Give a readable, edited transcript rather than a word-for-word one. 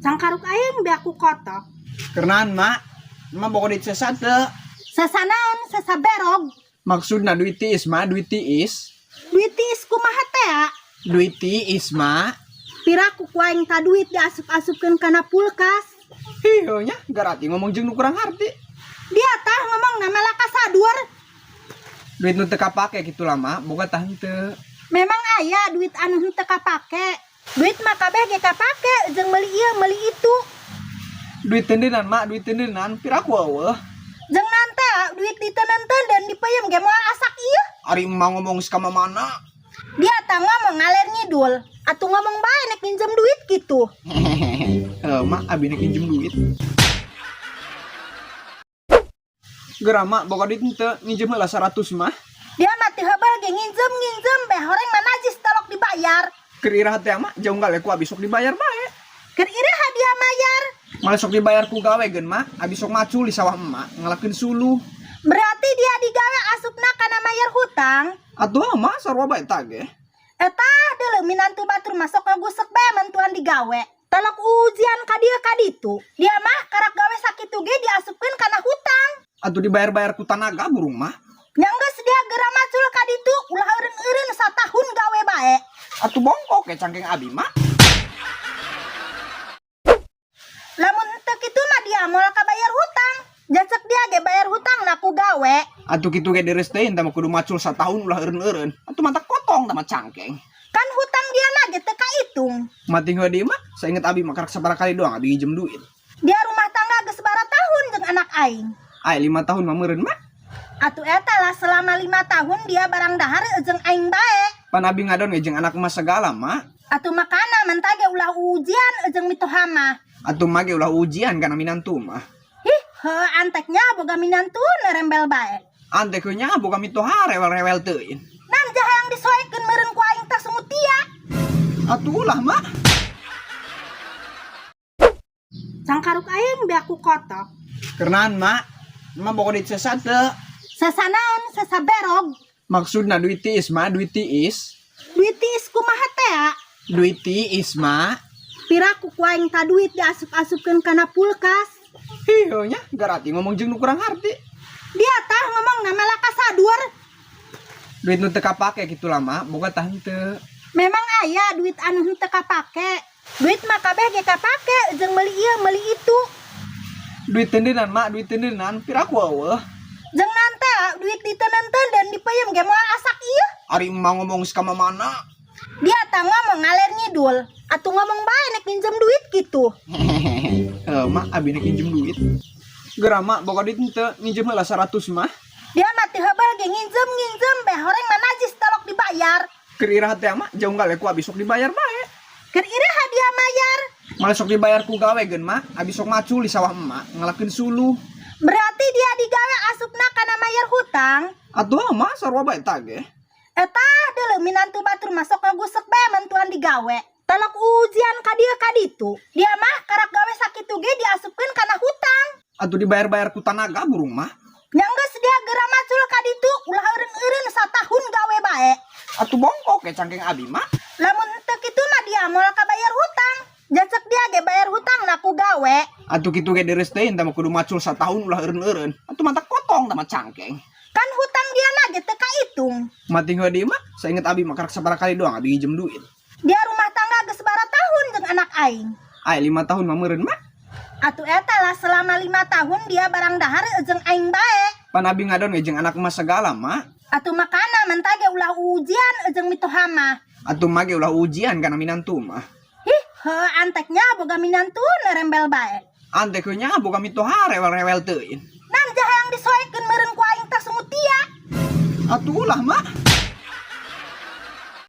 Cangkaruk aing beak ku kotok. Kerenan mak, emak boga duit sesa teu? Sesa naon, sesa berog? Maksudna duit tiis mak, duit tiis. Duit tiis kumaha tea? Duit tiis mak. Piraku ku aing ta duit diasup-asupkeun kana kulkas. Hiyo nya, garati ngomong jeung nu kurang harti. Dia tah ngomong na malah kasadur. Duit nu teu kapake kitu lah mak, boga tah henteu. Memang aya duit anu henteu kapake? Duit mah kabeh ge kapake jeung meuli ieu meuli itu. Duit teundeunnan mak, duit teundeunnan, piraku eueuh. Jeung nante duit diteundeun dipeuyeum ge moal asak ieu. Ari emak ngomong geus ka mamana. Dia tah ngomong ngaler ngidul. Atuh ngomong bae nek minjem duit gitu. Heuh mak, abi nek minjem duit. Geura mak, boga duit henteu, minjem heula 100 mah. Dia mah teu heubeuh ge nginjem-nginjem bae horeng mah najis telok dibayar. Keur iraha teh mak, jauh gale ku abi sok dibayar bae. Keur iraha dia mayar? Malah sok dibayar ku gawe geun mak, abi sok macul di sawah emak ngalakeun suluh. Berarti dia digawe asupna kana mayar hutang? Atuh mak sarua bae tah ge. Eta deuleu minantu batur mah sok ngagusek bae mantuan digawe. Telok ujian ka dieu ka ditu. Dia mah karak gawe sakitu ge diasupkeun kana hutang. Atuh dibayar-bayar ku tanaga burung mah. Nya geus dia geura macul ka ditu ulah eureun-eureun satahun gawe bae. Atuh bongkok ke cangkeng abi mah. Lamun henteu kitu mah dia moal kabayar hutang. Jacek dia ge bayar hutang na ku gawe. Atuh kitu ge deres teuing tah mah kudu macul satahun ulah eureun-eureun. Atuh mata kotong tah mah cangkeng. Kan hutang dia na ge teu kaitung. Mati heuh deui mah, sainget abi mah karak sabaraha kali doang abi nginjem duit. Dia rumah tangga geus sabaraha tahun jeung anak aing? Ai 5 tahun mah meureun mah. Atuh eta lah selama 5 tahun dia barang dahar jeung aing bae. Pan abi ngadon ge jeung anak mah segala mah. Atuh makana mentah ge ulah ujian jeung mitoha mah. Atuh mah ge ulah ujian kana minantu mah. Ih, heuh anteknya boga minantu nerembel bae. Antek heuh nya boga mitoha rewel-rewel teuing. Nan jaha yang disoekeun meureun ku aing tah sungut dia. Atuh ulah mah. Cangkaruk aing beak ku kotok. Kerenan mak, emak boga duit sesa teu? Sesa naon, sesa berog? Maksudna duit tiis mak, duit tiis. Duit tiis kumaha tea? Duit tiis mak. Piraku ku aing ta duit diasup-asupkeun kana kulkas. Hiyo nya, garati ngomong jeung nu kurang harti. Dia tah ngomong na malah kasadur. Duit nu teu kapake kitu lah mak, boga tah henteu. Memang aya duit anu henteu kapake? Duit mah kabeh ge kapake jeung meuli ieu meuli itu. Duit teundeunnan mak, duit teundeunnan, piraku eueuh. Jeung nante duit diteundeun dipeuyeum ge moal asak ieu. Ari emak ngomong geus ka mamana. Dia tah ngomong ngaler ngidul. Atuh ngomong bae nek minjem duit gitu. Heuh mak, abi nek minjem duit. Geura mak, boga duit henteu, minjem heula 100 mah. Dia mah teu heubeuh ge nginjem-nginjem bae horeng mah najis telok dibayar. Keur iraha teh mak, jauh gale ku abi sok dibayar bae. Keur iraha dia mayar? Malah sok dibayar ku gawe geun mak, abi sok macul di sawah emak ngalakeun suluh. Berarti dia digawe asupna kana mayar hutang? Atuh mah sarua bae tah ge. Eta deuleu minantu batur mah sok ngagusek bae mantuan digawe. Telok ujian ka dieu ka ditu. Dia mah karak gawe sakitu ge diasupkeun kana hutang. Atuh dibayar-bayar ku tanaga burung mah. Nya geus dia geura macul ka ditu ulah eureun-eureun satahun gawe bae. Atuh bongkok ke cangkeng abi mah. Lamun henteu kitu mah dia moal kabayar hutang. Jacek dia ge bayar hutang na ku gawe. Atuh kitu ge deres teuing tah mah kudu macul satahun ulah eureun-eureun. Atuh mata kotong tah mah cangkeng. Kan hutang dia na ge teu kaitung. Mati heuh deui mah, sainget abi mah karak sabaraha kali doang abi nginjem duit. Dia rumah tangga geus sabaraha tahun jeung anak aing? Ai 5 tahun mah meureun mah. Atuh eta lah selama 5 tahun dia barang dahar jeung aing bae. Pan abi ngadon ge jeung anak mah segala mah. Atuh makana mentah ge ulah ujian jeung mitoha mah. Atuh mah ge ulah ujian kana minantu mah. Ih, heuh anteknya boga minantu nerembel bae. Antek heuh nya boga mitoha rewel-rewel teuing. Nan jaha yang disoekeun meureun ku aing tah sungut dia. Atuh ulah mah.